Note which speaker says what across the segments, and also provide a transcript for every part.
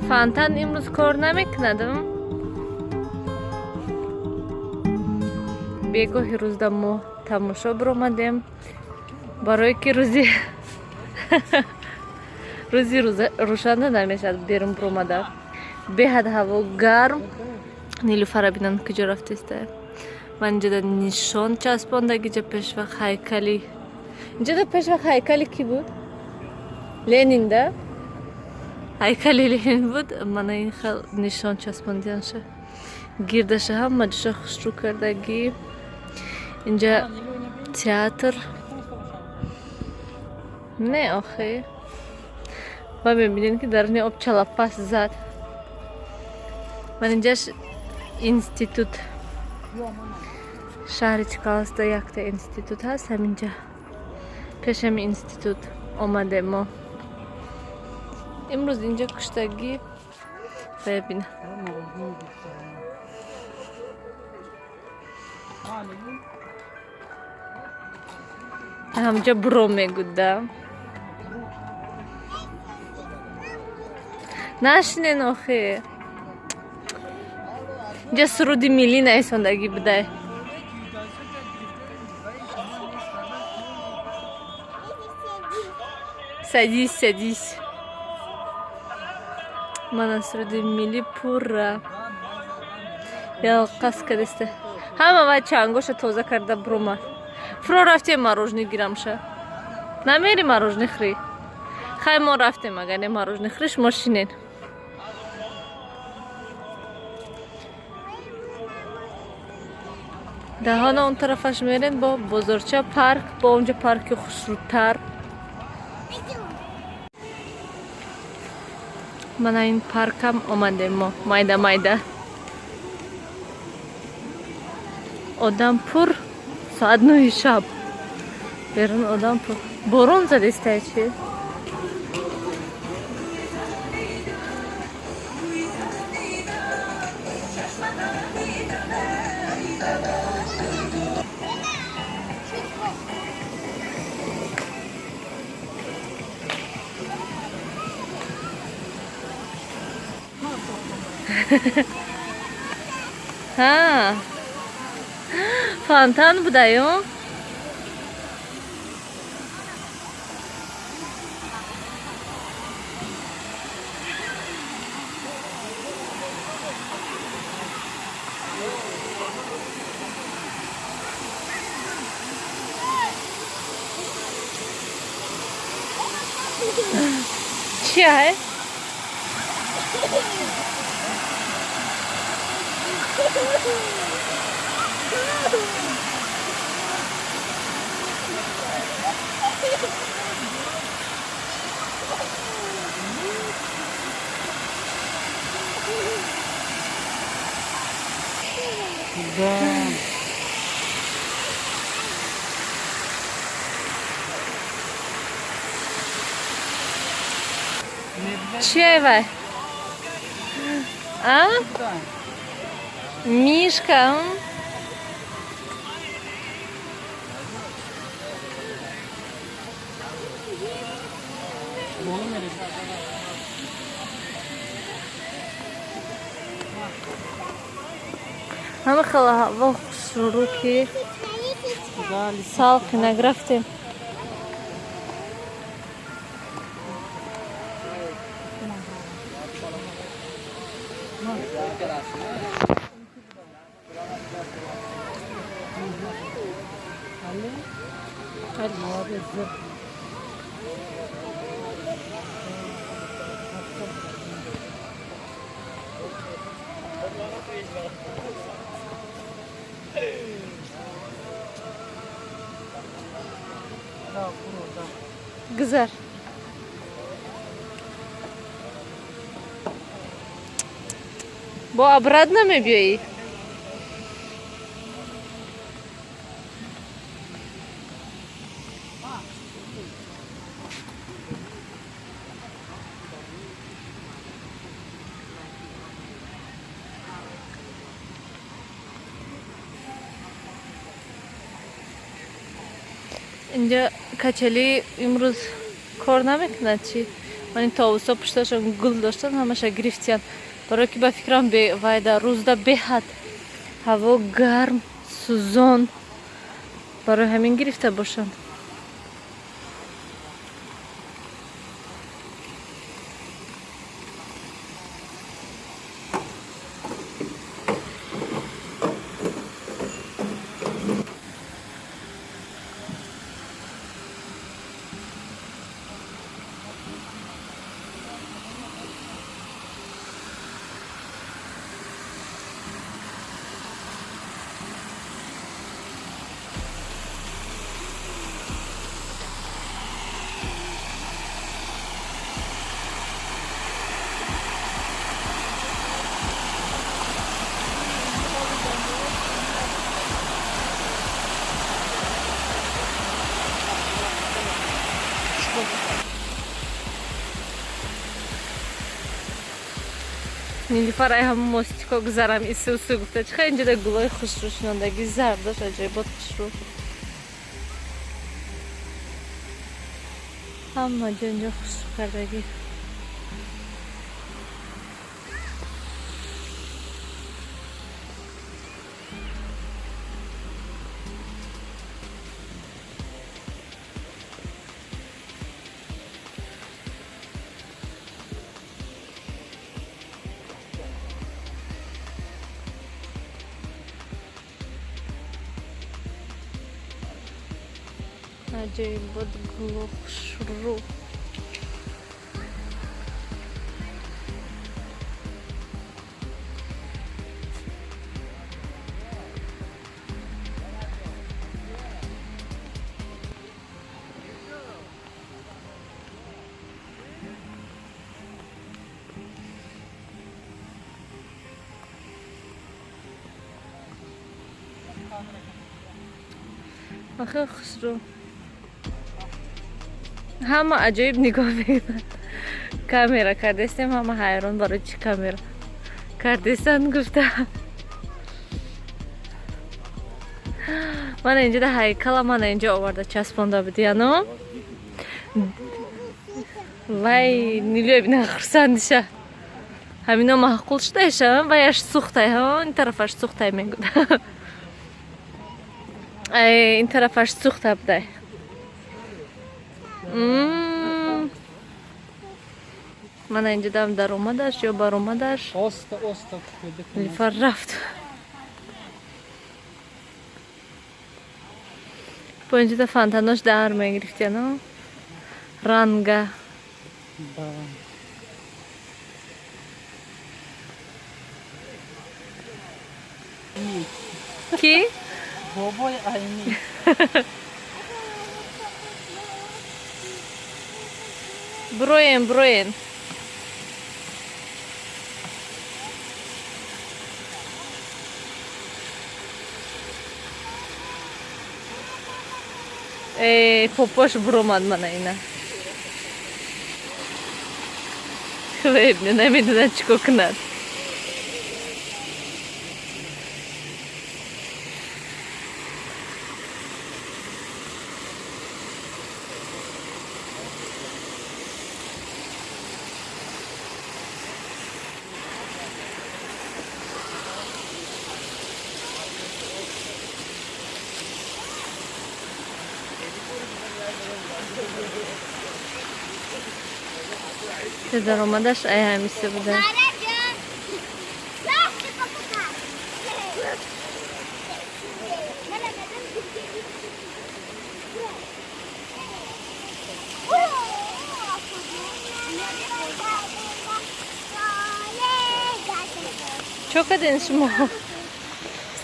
Speaker 1: Фонтан имрӯз кор намекунад. Бегоҳи рӯзда мо тамошо биромадем, барое ки рӯзи рӯзи рӯшанда намешавад берун биромада. Беҳад ҳаво гарм. Нилуфара бинанд, куҷо рафтеста. Ман инҷода нишон часпондаги, ҷа пешвақт ҳайкали, инҷода пешвақт ҳайкали кӣ буд? Ленин да, ҳайкали Ленин буд. Мана ин хел нишон часпондианша, гирдаша ҳама ҷоша хушрӯ кардагӣ. Инҷа театр не охе, ва мебинед, ки даруни об чалапас зад. Ман инҷаш институт, шаҳри Чкаловскда якта институт ҳаст, ҳаминҷа пешами институт омадем мо имрӯз. Инҷа куштагӣ, бибина. Ҳамҷа буро мегуда, нашинен охе. Инҷа суруди миллӣ наисондагӣ будай. Садись, садись. Мана суруди миллӣ пурра ялқас кадеста. Ҳама вай чангоша тоза карда буромад. Фуро рафтем, мороженое гирамша. Намери мороженое хӯрӣ? Хай, мо рафтем, агар не мороженое хӯрӣ, шумо шинен. Даҳона он тарафаш мерен бо бозорча, парк, бо онҷа парки хушрӯтар. Мана ин паркам омадем мо. Майда майда одам пур. Соат 9-и шаб берун одам пур. Борон задистай чи? Ҳа, фонтан будаю. Чи ай?
Speaker 2: Да.
Speaker 1: Чи ай вай? А? Мишка. М?
Speaker 2: Боло мерем.
Speaker 1: Ҳама хела ҳаво хушрӯ, ки салқинак рафтем. Гузар. Бо обратно мебиёӣ? Инҷа качели имрӯз кор намекунад чӣ? Ман ин товусо пушташон гул доштан, ҳамаша гирифтиян. Барое ки ба фикрам, вайда рӯзда беҳад ҳаво гарм, сӯзон, барои ҳамин гирифта бошанд. Нилуфар ай ҳама мостико гузарам, исусу гуфта. Чӣ хел инҷода гулои хушрӯ шинондаги, зардош аҷоибот хушрӯ. Ҳама ҷо инҷо хушрӯ кардагӣ. Аҷоибот гуло хушрӯ. Хеле хушрӯ, ҳама аҷоиб нигоҳ мекунад. Камера кардестем, ҳама ҳайрон, барои чӣ камера кардестан гуфта. Мана инҷода ҳайкала, мана инҷо оварда часпонда будияно. Вай, Нилӯя, бина хурсандиша. Ҳамино маъқул шудаиша, ваяш сӯхтай, ин тарафаш сӯхтай мегӯд, ин тарафаш сӯхта будай. Мана инҷодам даромадаш ё баромадаш.
Speaker 2: Оста оста.
Speaker 1: Нилуфар рафт бо инҷода фонтанош дар мегирифтяно ранга.
Speaker 2: Да.
Speaker 1: Ки?
Speaker 2: Бобои Айнӣ.
Speaker 1: Броен, броен. Э, попош буромад, мана ина. Хлеб, намедонад чӣ кор кунад. Даромадаш ай ҳамиса буда. Чо кардем шумо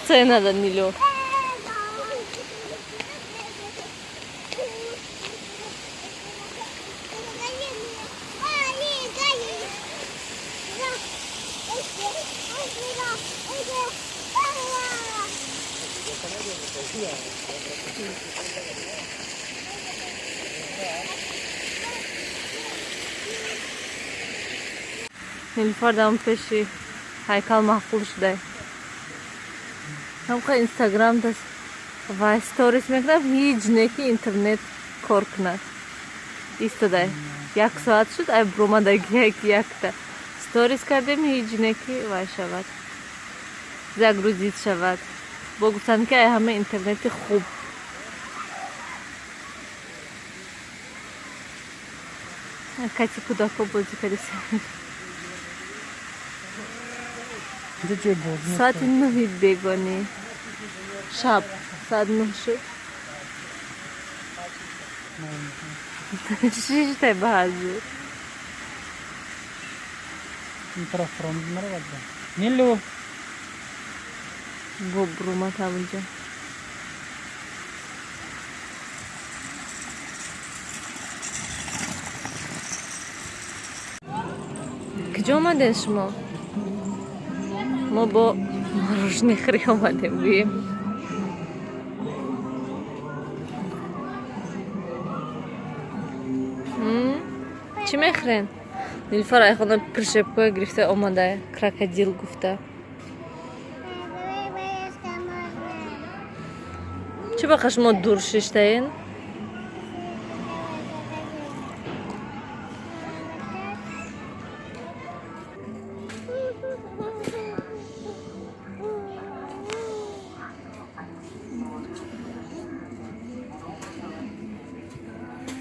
Speaker 1: сценада, Нило? Нилуфар дам пеши ҳайкал маъқул шудай. Ҳамқа Инстаграм ва сторис мекунад, ҳеҷ не ки интернет кор кунад, истодай. Як соат шуд, ай буромадагия ки якта сторис кардем, ҳеҷ не ки вай шавад, загрузить шавад. Бо гуфтанд, ки ай ҳама интернети хуб. Кати кӯдакҳо бозӣ кардеса.
Speaker 2: Инҷа ҷои бозӣ нест.
Speaker 1: Соати 9-и бегонӣ, шаб соат 9 шуд. Шиштай ба ҳазур.
Speaker 2: Ин тараф фуромад наравад. Нилу.
Speaker 1: Бо буромад ҳамунҷо. Куҷо омадем шумо? Мо бо мороженое хӯрӣ омадем, гӯем. Чӣ мехӯрен? Нилуфар айхона прищепка гирифта омада, крокодил гуфта. Чӣ бақа шумо дур шиштаен?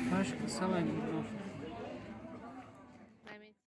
Speaker 2: Пашка, салат.